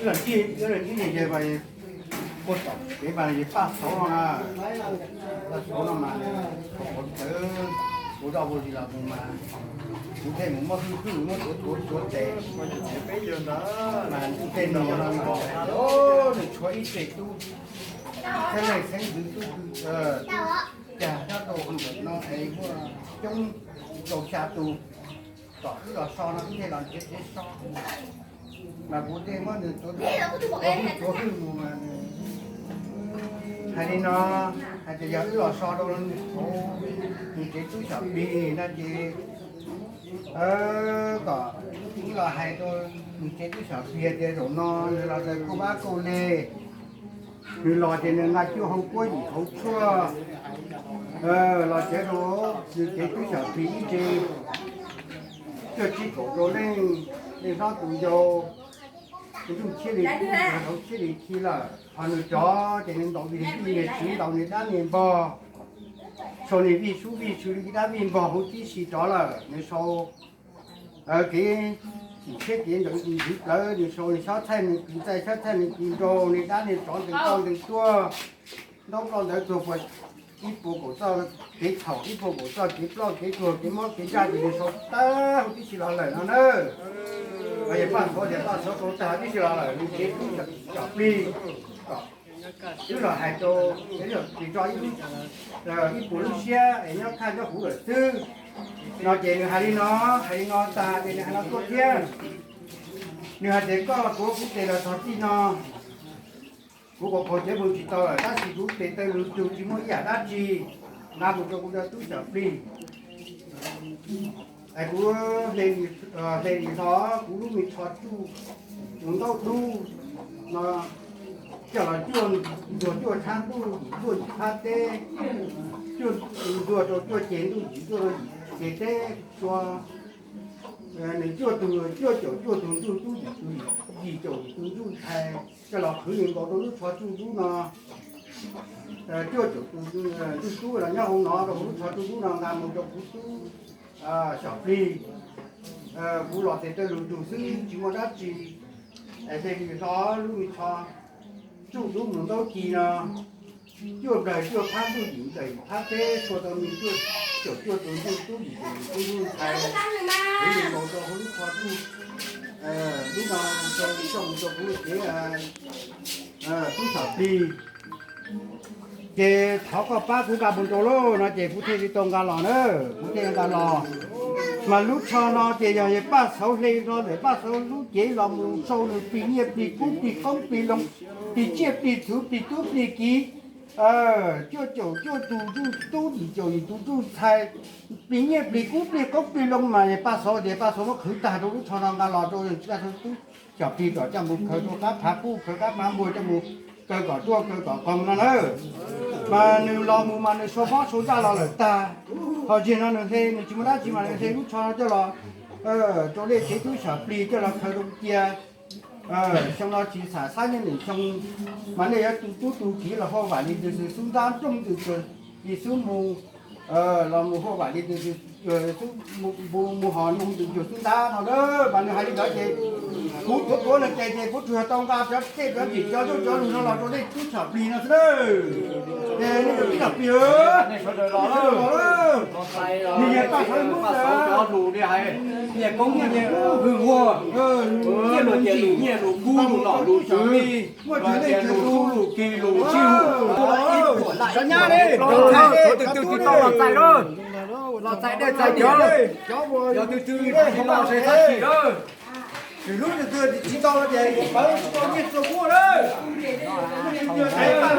Los ntsis, los ntsis ces mas kuv tom kev mas yog Paj Xauv no na. Paj Xauv no mas thaum ntawd kuv zoj ua zis los mus mas kuv thiaj mus muab hwj hwj muab tuav tuav tuav tes. Mas tej no no mas nws tshuav ib tsev tub xeeb leej xeeb ntxwv tub twg, tub cas nyob rau hauv ntawm no es muaj coob rau xya tus. Kom wb los so no wb thiaj los nrhiav kev so. Mas kuv thiaj muab nws tuav hwj tuav hwj mus mas nws hais li no, hais tias yog wb los so rau nws hauv nws tsev tub xyom plig no ces kom wb los hais rau nws tsev tub xyom plig tias zaum no nws los raws kuj vab kuj le. Nws los ces nws nqa cuaj hau kuab yim hauv tshuaj los tsev rau nws tsev tub xyom plig ib tsev cuaj tsib kaum rau leej, leej hlob tus yau, ntuj thiaj li kub, hauv thiaj li khi lawm. Ho nws cov ces nws ntaus vij niag txiv ntaus niag dab niag npog, sau niag vij sub vij sw li dab vij npog huv tib si rov lawm. Nws sau kev txim tshiab kev ntswv plawv, nws sau nws xyob txhaij nws kis ntxaij xyob txhaij nws kis nraug, niag dab niag tsov ntees toj ntees tuag, ntaub ploj ntawv tuag puas ib puas kaum txoj kev txhaum, ib puas kaum txoj kev ploj kev tuag kev mob kev ntsaj ces nws sau tag huv tib si los lawm no na. Yog Paj Xauv tias Paj Xauv sau tag huv tib si los lawm, nws tsev tub xyom plig kom wb los hais rau, es tso ib lub, ib puas lub siab es nyob thaj nyob huv lawm xwb no ces nws hais li no, hais li no tas ces nws hais no tuaj thiab. Nws hais tias koj tuav kuv tes los txog txij no, kuv qhuas qhuas cev nplooj tsis tau lawm tab sis kuv tes taw lus tug tsis muaj ib yam dab tsi, nqa mus rau kuv cov tub xyom plig es kuv hle lis hlo kuv lub me tsho tsuj mus ntaub dub no coj los cuaj ntsuag cuaj tshab ntuj yim ntuj yim phab teb, cuaj ntsuag rau cuaj ceg ntuj yim ntuj rau yim ceg teb, tua nws cuaj tug cuaj caum cuaj tug ntuj tub yim tug yim caum yim tug ntuj ntxhais coj los qhwv li nkaus rau lub tsho tsuj dub no. Cuaj caum tus ntuj tub los nyob hauv no rau hauv lub tsho tsuj dub no nqa mus rau kuv tub xyom plig. Kuv los tes taw lus tug xwb tsis muaj dab tsi. Es hle lis hlo lub me tsho tsuj dub mus ntaub ci no, cuaj nplawg cuaj phab ntuj yim nplawg yim phab teb, txhua tau me cuaj caum cuaj tus ntuj tub yim caum yim tug ntuj ntxhais, kuv li nkaus rau hauv lub tsho tsuj dub no, rau coj mus rau kuv cev tub xyom plig. Ces thov koj pab kuv nqa mus rau lauj no ces kuv thiaj li tau nqa los na, kuv thiaj nqa los. Mas lub tsho no ces yog yawg Paj Xauv hle no ntawm Paj Xauv lub cev los mus sau nws plig nyiaj plig kub plig qoob plig loo, plig tsiaj plig txhu plig tub plig kiv, cuaj caum cuaj tus ntuj tub yim caum yim tus ntuj ntxhais, plig nyiaj plig kub plig qoob plig loo mas yawg Paj Xauv ces Paj Xauv muab qhwv tag rau lub tsho no nqa los rau yawg Paj Xauv tub xyom plig kom coj mus khaws rau qab phav qub khaws qab phav npua coj mus kaw kom ruaj kaw kom qoos no na. Mas nws los mus mas nws sau mob sau ntsaj los lawm tag, ho ziag no nws hle nws tsis muaj dab tsi mas nws hle lub tsho no coj los rau nej tsev tub xyom plig coj los khaws rau cia. Xyoo no tsis xam xab nyob nws xyoo, mas nej yuav tu tub tu kiv los huaj vam li tus xub ntab nrooj tus tsuag li xub mus, los mus huaj vam li tus xub mus hos nrooj tus tsuag xub ntab no na. Mas nws hais li ntawd ces kuv tuav tuav nws tes ces kuv tsuas yog tau nqa cov tej cov ntim cov ntuj cov lus no los rau nej tub xyom plig no xwb na. Ces nej tub xyom plig, nws yog Paj Xauv lub, nyiaj koob nyiaj hwj huaj, nyiaj lus nyiaj lus kub lus nom lus tswv, muaj tsev lus tub lus ki lus tsij lus ib puas laj ib puas. Cov twg twg tsis tau los txais lawm, los txais dej txais cawv. Cov twg twg tsis tau los txais txhob chim lawm. Lub twg twg tsis tau ces pawv tsis tau nyiaj txiag muaj lawm. Tus tais paj